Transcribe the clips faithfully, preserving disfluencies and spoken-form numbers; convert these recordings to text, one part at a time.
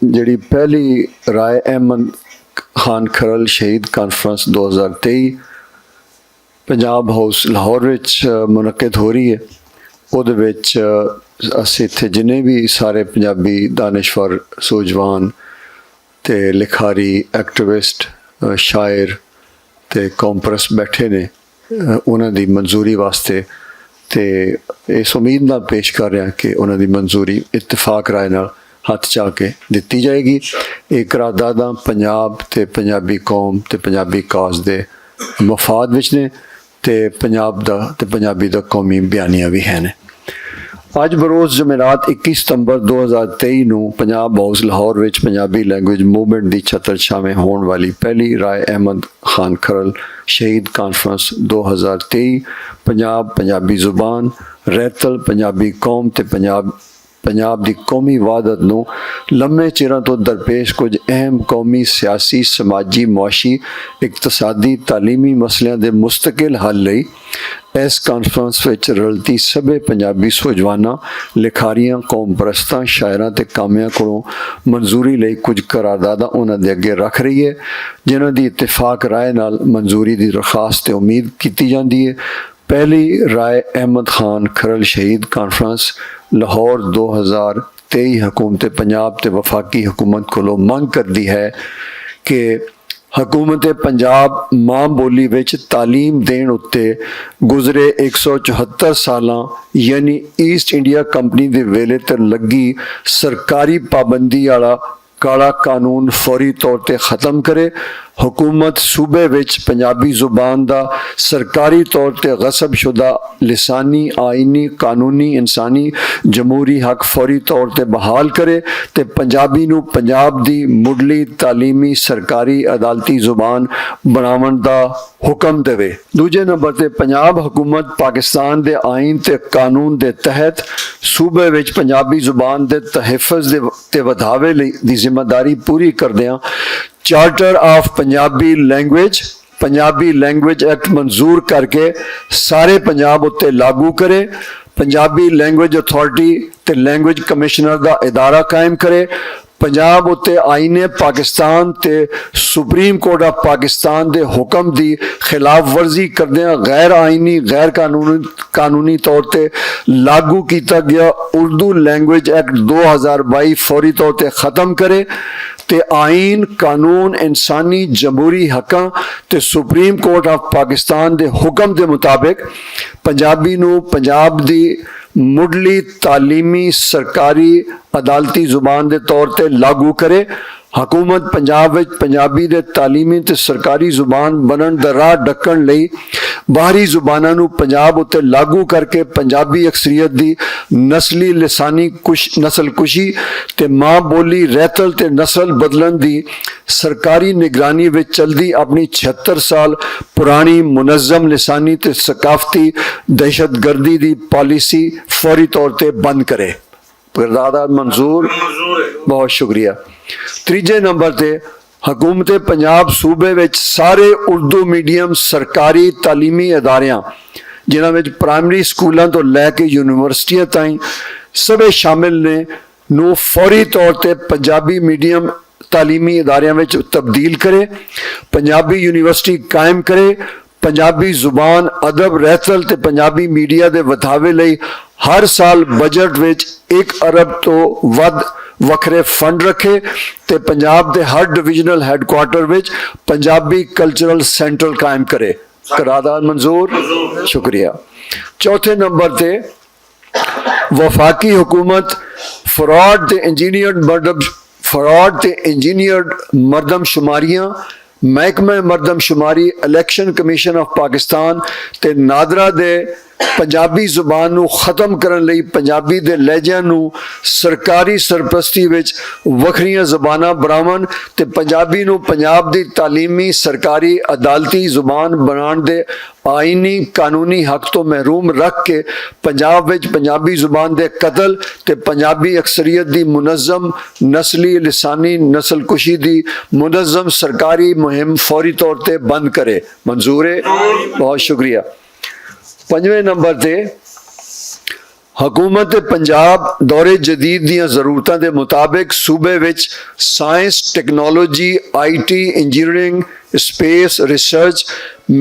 جڑی پہلی رائے احمد خان کھرل شہید کانفرنس دو ہزار تئی پنجاب ہاؤس لاہور وچ منعقد ہو رہی ہے، اودے وچ اسی اتھے جنے بھی سارے پنجابی دانشور، سوجوان تے لکھاری، ایکٹیوسٹ، شاعر تے قوم پرست بیٹھے نے، انہاں دی منظوری واسطے تے اس امید نال پیش کر رہا کہ انہاں دی منظوری اتفاق رائے نال ہتھ چا کے دتی جائے گی۔ ایک قرارداداں پنجاب تے پنجابی قوم تے پنجابی کاز دے مفاد وچ نے تے پنجاب دا تے پنجابی دا قومی بیانیہ وی ہے نے۔ اج بروز جمعرات اکی ستمبر دو ہزار تئی نوں پنجاب ہاؤس لاہور وچ پنجابی لینگویج موومنٹ دی چھتر چھاویں ہون والی پہلی رائے احمد خان کھرل شہید کانفرنس دو ہزار تئی پنجاب، پنجابی زبان، رہتل پنجابی قوم تے پنجاب پنجاب دی قومی وحدت نوں لمے چیراں توں درپیش کجھ اہم قومی سیاسی سماجی معاشی اقتصادی تعلیمی مسئلیاں دے مستقل حل لئی ایس کانفرنس وچ رلتی سبھے پنجابی سوجواناں، لکھاریاں، قوم پرستاں، شاعراں تے کامیاں کولوں منظوری لئی کجھ قرارداداں انہاں دے اگے رکھ رہی ہے، جنہاں دی اتفاق رائے نال منظوری دی درخواست تے امید کیتی جاندی ہے۔ پہلی رائے احمد خان کھرل شہید کانفرنس لاہور دو ہزار تئی حکومت پنجاب تے وفاقی حکومت کولوں منگ کردی ہے کہ حکومت پنجاب ماں بولی وچ تعلیم دین اتے گزرے ایک سو چوہتر سالاں یعنی ایسٹ انڈیا کمپنی دے ویلے تے لگی سرکاری پابندی آلا کالا قانون فوری طور تے ختم کرے۔ حکومت صوبے وچ پنجابی زبان دا سرکاری طور تے غصب شدہ لسانی، آئینی، قانونی، انسانی، جمہوری حق فوری طور تے بحال کرے تے پنجابی نوں پنجاب دی مڈلی تعلیمی سرکاری عدالتی زبان بناون دا حکم دے۔ دوجے نمبر تے پنجاب حکومت پاکستان دے آئین تے قانون دے تحت صوبے وچ پنجابی زبان دے تحفظ دے تے ودھاوے لئی دی ذمہ داری پوری کردیاں چارٹر آف پنجابی لینگویج، پنجابی لینگویج ایکٹ منظور کر کے سارے پنجاب اتے لاگو کرے۔ پنجابی لینگویج اتھارٹی تے لینگویج کمشنر دا ادارہ قائم کرے۔ پنجاب اتے آئین پاکستان تے سپریم کورٹ آف پاکستان دے حکم دی خلاف ورزی کردیاں غیر آئینی، غیر قانونی قانونی طور تے لاگو کیتا گیا اردو لینگویج ایکٹ دو ہزار بائی فوری طور تے ختم کرے تے آئین، قانون، انسانی جمہوری حقاں تے سپریم کورٹ آف پاکستان دے حکم دے مطابق پنجابی نوں پنجاب دی مڈلی تعلیمی سرکاری عدالتی زبان دے طور تے لاگو کرے۔ حکومت پنجاب وچ پنجابی دے تعلیمی تے سرکاری زبان بنن دا راہ ڈکن لئی باہری زباناں نوں پنجاب اتے لاگو کر کے پنجابی اکثریت دی نسلی لسانی کش نسل کشی تے ماں بولی رہتل تے نسل بدلن دی سرکاری نگرانی وچ چلدی اپنی چھہتر سال پرانی منظم لسانی تے ثقافتی دہشت گردی دی پالیسی فوری طور تے بند کرے۔ قرارداد منظور۔ بہت شکریہ۔ تیجے نمبر تے حکومت پنجاب صوبے وچ سارے اردو میڈیم سرکاری تعلیمی اداریاں، جنہاں وچ پرائمری سکولاں تو لے کے یونیورسٹیاں تائیں سبھے شامل نے، نوں فوری طور تے پنجابی میڈیم تعلیمی اداریاں وچ تبدیل کرے، پنجابی یونیورسٹی قائم کرے، پنجابی زبان، ادب، رہتل تے پنجابی میڈیا دے ودھاوے لئی ہر سال بجٹ وچ ایک ارب تو ودھ وکھرے فنڈ رکھے تے پنجاب دے ہر ڈویژنل ہیڈ کوارٹر وچ پنجابی کلچرل سینٹر قائم کرے۔ قرارداد منظور۔ شکریہ۔ چوتھے نمبر تے وفاقی حکومت فراڈ تے انجینئرڈ مردم فراڈ تے انجینئرڈ مردم شماریاں، محکمہ مردم شماری، الیکشن کمیشن آف پاکستان تے نادرا دے پنجابی زبان نوں ختم کرن لئی پنجابی دے لہجیاں نوں سرکاری سرپرستی وچ وکھریاں زباناں بناون تے پنجابی نوں پنجاب دی تعلیمی سرکاری عدالتی زبان بنان دے آئینی قانونی حق تو محروم رکھ کے پنجاب وچ پنجابی زبان دے قتل تے پنجابی اکثریت دی منظم نسلی لسانی نسل کشی دی منظم سرکاری مہم فوری طور تے بند کرے۔ منظور ہے؟ بہت شکریہ۔ پنجویں نمبر تے حکومت پنجاب دور جدید دیاں ضرورتاں دے مطابق صوبے وچ science, technology, I T, engineering, space research,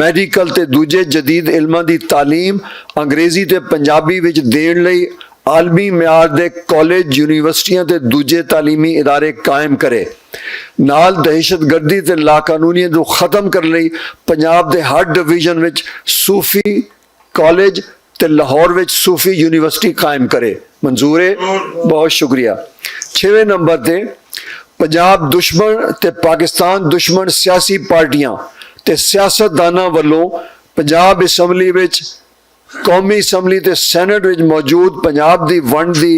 medical تے دوجے جدید علماں دی تعلیم انگریزی تے پنجابی وچ دین لئی عالمی معیار دے کالج، یونیورسٹیاں تے دوجے تعلیمی ادارے قائم کرے۔ نال دہشت گردی تے لا قانونیت نوں ختم کرنے لئی پنجاب دے ہر ڈویژن وچ صوفی کالج تے لاہور وچ صوفی یونیورسٹی قائم کرے۔ منظور ہے؟ بہت شکریہ۔ چھویں نمبر تے پنجاب دشمن تے پاکستان دشمن سیاسی پارٹیاں تے سیاستداناں ولوں پنجاب اسمبلی وچ، قومی اسمبلی تے سینٹ وچ موجود پنجاب دی ونڈ دی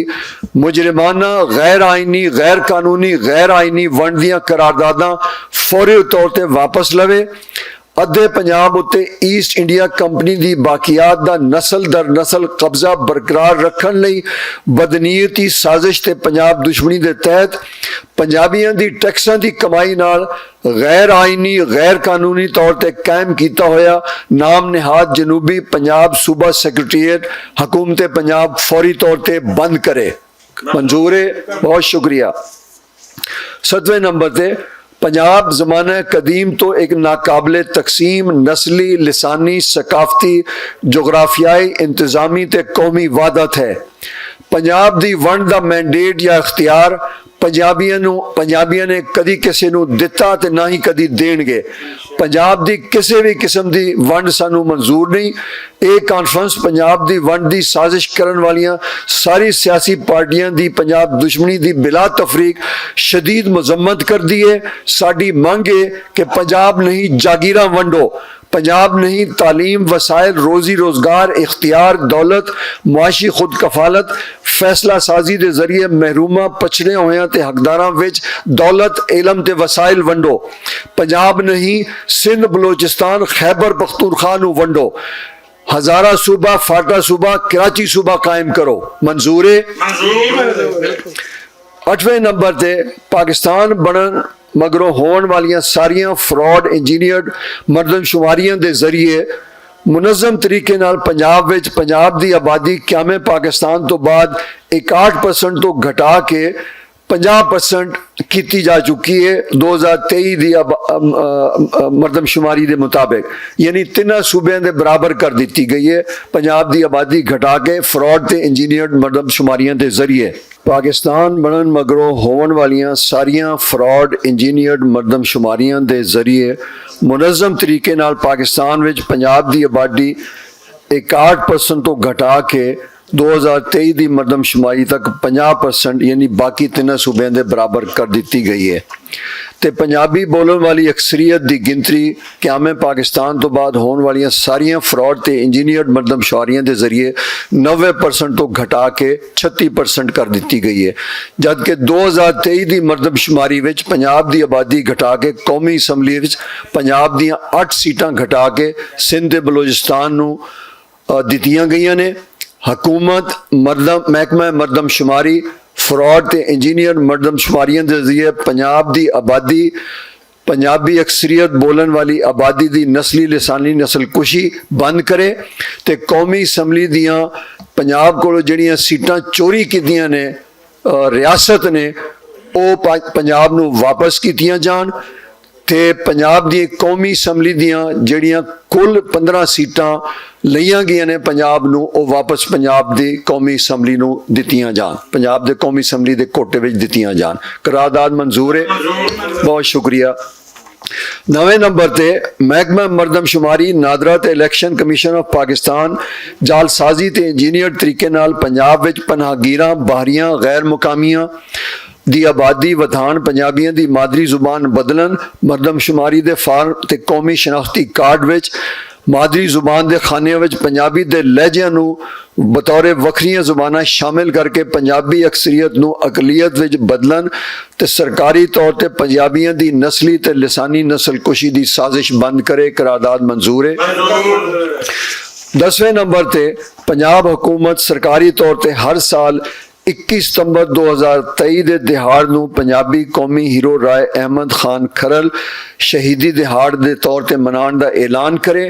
مجرمانہ، غیر آئینی، غیر قانونی، غیر آئینی ونڈ دیاں قرارداداں فوری طور تے واپس لوے۔ ادھے پنجاب اتے ایسٹ انڈیا کمپنی دی باقیات دا نسل در نسل قبضہ برقرار رکھن لئی بدنیتی سازش تے پنجاب دشمنی دے تحت پنجابیاں دی ٹیکساں دی کمائی نال غیر آئینی، غیر قانونی طور تے قائم کیتا ہویا نام نہاد جنوبی پنجاب صوبہ سیکرٹریٹ حکومت پنجاب فوری طور تے بند کرے۔ منظور ہے؟ بہت شکریہ۔ ستویں نمبر تے پنجاب زمانہ قدیم تو ایک ناقابل تقسیم نسلی، لسانی، ثقافتی، جغرافیائی، انتظامی تے قومی وحدت ہے۔ پنجاب دی ونڈ دا مینڈیٹ یا اختیار پنجابیاں نوں، پنجابیاں نے کدی کسے نوں دتا تے نہ ہی کدی دین گے۔ پنجاب دی کسے بھی قسم دی ونڈ سانوں منظور نہیں۔ اے کانفرنس پنجاب دی ونڈ دی سازش کرن والیاں ساری سیاسی پارٹیاں دی پنجاب دشمنی دی بلا تفریق شدید مذمت کردی ہے۔ ساڈی منگ ہے کہ پنجاب نہیں جاگیراں ونڈو، پنجاب نہیں تعلیم، وسائل، روزی روزگار، اختیار، دولت، معاشی خود کفالت، فیصلہ سازی دے ذریعے محروماں، پچھڑے ہویاں تے حقداراں وچ دولت، علم تے وسائل ونڈو۔ پنجاب نہیں سندھ، بلوچستان، خیبر پختونخوا نو ونڈو۔ ہزارہ صوبہ، فاٹا صوبہ، کراچی صوبہ قائم کرو۔ منظور ہے؟ اٹھویں نمبر تے پاکستان بنن مگروں ہون والیاں ساریاں فراڈ انجینئرڈ مردم شماریاں دے ذریعے منظم طریقے نال پنجاب وچ پنجاب دی آبادی قیام پاکستان تو بعد اکاہٹھ پرسنٹ تو گھٹا کے پنجاہ پرسنٹ کیتی جا چکی ہے۔ دو ہزار تئی دی آبا- ام- ام- مردم شماری دے مطابق، یعنی تیناں صوبیاں دے برابر کر دتی گئی ہے۔ پنجاب دی آبادی گھٹا کے فراڈ تے انجینئرڈ مردم شماریاں دے ذریعے پاکستان بنن مگروں ہون والیاں ساریاں فراڈ انجینئرڈ مردم شماریاں دے ذریعے منظم طریقے نال پاکستان وچ پنجاب دی آبادی اکاہٹھ پرسنٹ تو گھٹا کے دو ہزار تئی دی مردم شماری تک پنجاہ پرسنٹ، یعنی باقی تیناں صوبیاں دے برابر کر دتی گئی ہے۔ تے پنجابی بولن والی اکثریت دی گنتری قیام پاکستان تو بعد ہون والیاں ساریاں فراڈ تے انجینئرڈ مردم شماریاں دے ذریعے نوے پرسنٹ تو گھٹا کے چھتی پرسنٹ کر دتی گئی ہے، جد کہ دو ہزار تئی دی مردم شماری وچ پنجاب دی آبادی گھٹا کے قومی اسمبلی وچ پنجاب دیاں اٹھ سیٹاں گھٹا کے سندھ تے بلوچستان نوں دتیاں گئیاں نے۔ حکومت، مردم محکمہ مردم شماری، فراڈ تے انجینئر مردم شماریاں دے ذریعے پنجاب دی آبادی، پنجابی اکثریت بولن والی آبادی دی نسلی لسانی نسل کشی بند کرے تے قومی اسمبلی دیاں پنجاب کولوں جڑیاں سیٹاں چوری کیتیاں نے ریاست نے، او پنجاب نوں واپس کیتیاں جان۔ تے پنجاب دی قومی اسمبلی دیاں جڑیاں کل پندرہ سیٹاں لئیاں گئیاں نے پنجاب نوں، او واپس پنجاب دی قومی اسمبلی نوں دتیاں جان، پنجاب دے قومی اسمبلی دے کوٹے وچ دتیاں جان۔ قرارداد منظور ہے۔ بہت شکریہ۔ نویں نمبر تے محکمہ مردم شماری نادرا تے الیکشن کمیشن آف پاکستان جعل سازی تے انجینئر طریقے نال پنجاب وچ پناہ گیراں، باہریاں، غیر مقامیاں دی آبادی ودھان، پنجابیاں دی مادری زبان بدلن، مردم شماری دے فارم تے قومی شناختی کارڈ وچ مادری زبان دے خانیاں وچ پنجابی دے لہجیاں نوں بطور وکھریاں زباناں شامل کر کے پنجابی اکثریت نوں اقلیت وچ بدلن تے سرکاری طور تے پنجابیاں دی نسلی تے لسانی نسل کشی دی سازش بند کرے۔ قرارداد منظور ہے۔ دسویں نمبر تے پنجاب حکومت سرکاری طور تے ہر سال اکی ستمبر دو ہزار تئی دے دہاڑ نوں پنجابی قومی ہیرو رائے احمد خان کھرل شہیدی دہاڑ دے طور تے منان دا اعلان کرے۔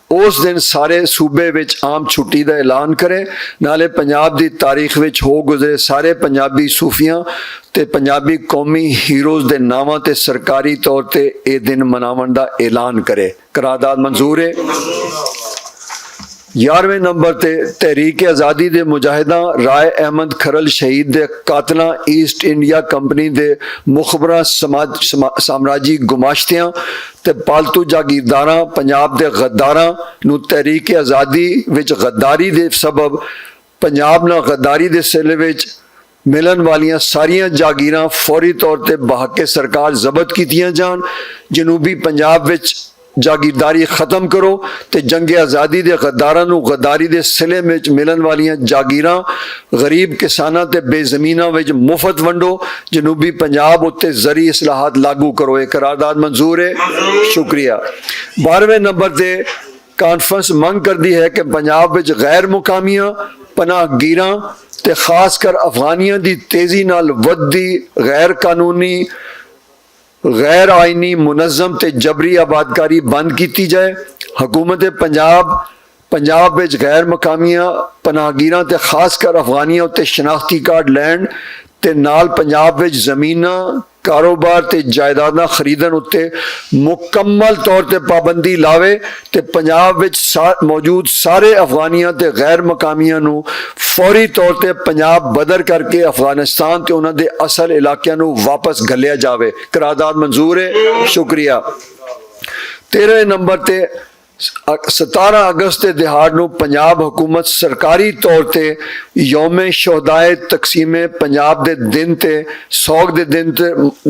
اس دن سارے صوبے وچ عام چھٹی دا اعلان کرے۔ نالے پنجاب دی تاریخ وچ ہو گزرے سارے پنجابی صوفیاں تے پنجابی قومی ہیروز دے ناماں تے سرکاری طور تے اے دن مناون دا اعلان کرے۔ قرارداد منظور ہے۔ یارویں نمبر تے تحریک آزادی دے مجاہداں رائے احمد کھرل شہید دے قاتلاں ایسٹ انڈیا کمپنی دے مخبراں سماج سما- سامراجی گماشتیاں تے پالتو جاگیرداراں پنجاب دے غداراں نوں تحریک آزادی وچ غداری دے سبب پنجاب نال غداری دے سلے وچ ملن والیاں ساریاں جاگیراں فوری طور تے بحق سرکار ضبط کیتیاں جان۔ جنوبی پنجاب وچ جاگیرداری ختم کرو تے جنگ آزادی دے غداراں نوں غداری دے سلے وچ ملن والیاں جاگیراں غریب کساناں تے بے زمیناں وچ مفت ونڈو۔ جنوبی پنجاب اتے زرعی اصلاحات لاگو کرو۔ اے قرارداد منظور ہے۔ شکریہ۔ بارہویں نمبر تے کانفرنس منگ کردی ہے کہ پنجاب وچ غیر مقامیاں پناہ گیراں تے خاص کر افغانیاں دی تیزی نال ودھدی غیر قانونی، غیر آئینی، منظم تے جبری آبادکاری بند کیتی جائے۔ حکومت پنجاب پنجاب وچ غیر مقامیاں پناہ گیراں تے خاص کر افغانیاں اتے شناختی کارڈ لین تے نال پنجاب وچ زمیناں، کاروبار تے جائیداداں خریدن اتے مکمل طور تے پابندی لاوے تے پنجاب وچ سا- موجود سارے افغانیاں تے غیر مقامیاں نوں فوری طور تے پنجاب بدر کر کے افغانستان تے انہاں دے اصل علاقیاں نوں واپس گھلیا جاوے۔ قرارداد منظور ہے۔ شکریہ۔ تیرہویں نمبر تے ستارہ اگست دے دہاڑ نوں پنجاب حکومت سرکاری طور تے یوم شہدائے تقسیم پنجاب دے دن تے سوگ دے دن تے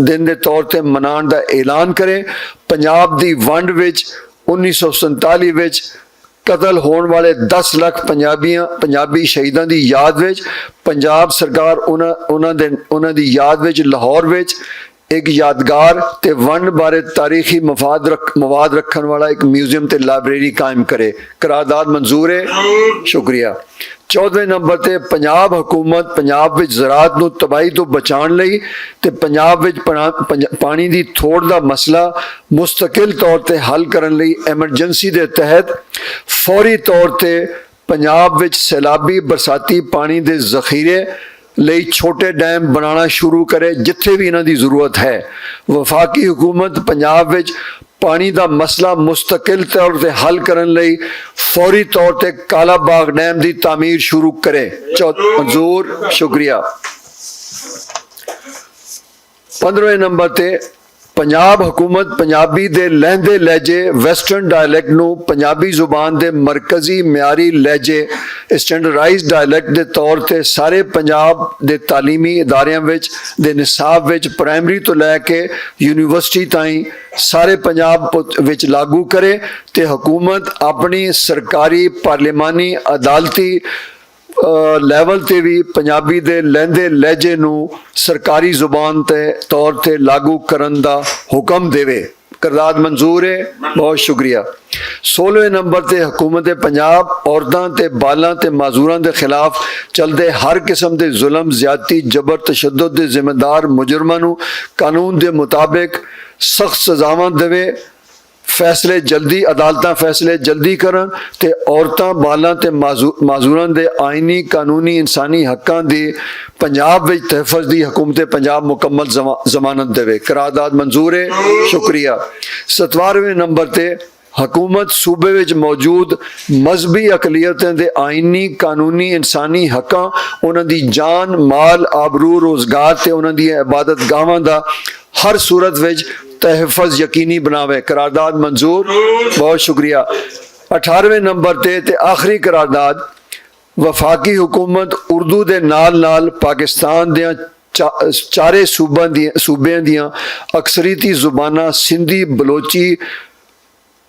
دن دے طور تے منان دا اعلان کرے۔ پنجاب دی ونڈ وچ انیس سو سنتالی وچ قتل ہون والے دس لکھ پنجابیاں پنجابی شہیداں دی یاد وچ پنجاب سرکار انہاں انہاں دے انہاں دی یاد وچ لاہور وچ ایک یادگار تے ون بارے تاریخی مفاد رکھ- مواد رکھن والا ایک میوزیم تے لائبریری قائم کرے۔ قرارداد منظور ہے۔ شکریہ۔ چودہویں نمبر تے پنجاب حکومت پنجاب وچ زراعت نوں تباہی توں بچان لئی تے پنجاب وچ پنا- پنج- پانی دی تھوڑ دا مسئلہ مستقل طور تے حل کرن لئی ایمرجنسی دے تحت فوری طور تے پنجاب وچ سیلابی برساتی پانی دے ذخیرے لئی چھوٹے ڈیم بنانا شروع کرے جتھے وی انہاں دی ضرورت ہے۔ وفاقی حکومت پنجاب وچ پانی دا مسئلہ مستقل طور تے حل کرن لئی فوری طور تے کالا باغ ڈیم دی تعمیر شروع کرے۔ چو- منظور، شکریہ۔ پندرہویں نمبر تے پنجاب حکومت پنجابی دے لہندے لہجے ویسٹرن ڈائلیکٹ نوں پنجابی زبان دے مرکزی معیاری لہجے اسٹینڈرڈائزڈ ڈائلیکٹ دے طور تے سارے پنجاب دے تعلیمی اداریاں وچ دے نصاب وچ پرائمری تو لے کے یونیورسٹی تائیں سارے پنجاب وچ لاگو کرے تے حکومت اپنی سرکاری پارلیمانی عدالتی لیول تے وی پنجابی دے لہندے لہجے نوں سرکاری زبان تے طور تے لاگو کرن دا حکم دیوے۔ قرارداد منظور ہے۔ بہت شکریہ۔ سولہویں نمبر تے حکومت پنجاب عورتاں تے بالاں تے معذوراں دے خلاف چلدے ہر قسم دے ظلم زیادتی جبر تشدد دے ذمہ دار مجرماں نوں قانون دے مطابق سخت سزاواں دیوے۔ فیصلے جلدی عدالتاں فیصلے جلدی کرن تے عورتاں بالاں تے معذوراں دے آئینی قانونی انسانی حقاں دی پنجاب وچ تحفظ دی حکومت پنجاب مکمل ضمانت دیوے۔ قرارداد منظور ہے۔ شکریہ۔ ستوارویں نمبر تے حکومت صوبے وچ موجود مذہبی اقلیتاں دے آئینی قانونی انسانی حقاں انہاں دی جان مال آبرو روزگار تے انہاں دی عبادت گاہواں دا ہر صورت وچ تحفظ یقینی بناوے۔ قرارداد منظور۔ بہت شکریہ۔ اٹھارویں نمبر تے تے آخری قرارداد وفاقی حکومت اردو دے نال نال پاکستان دیاں چارے صوبیاں دیاں اکثریتی زباناں سندھی بلوچی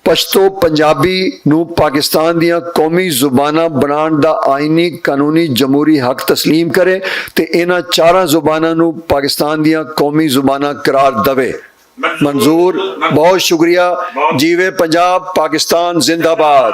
پشتو پنجابی نوں پاکستان دیاں قومی زباناں بنان دا آئینی قانونی جمہوری حق تسلیم کرے تے انہاں چاراں زباناں نوں پاکستان دیاں قومی زباناں قرار دے۔ منظور۔ بہت شکریہ۔ جیوے پنجاب پاکستان زندہ باد۔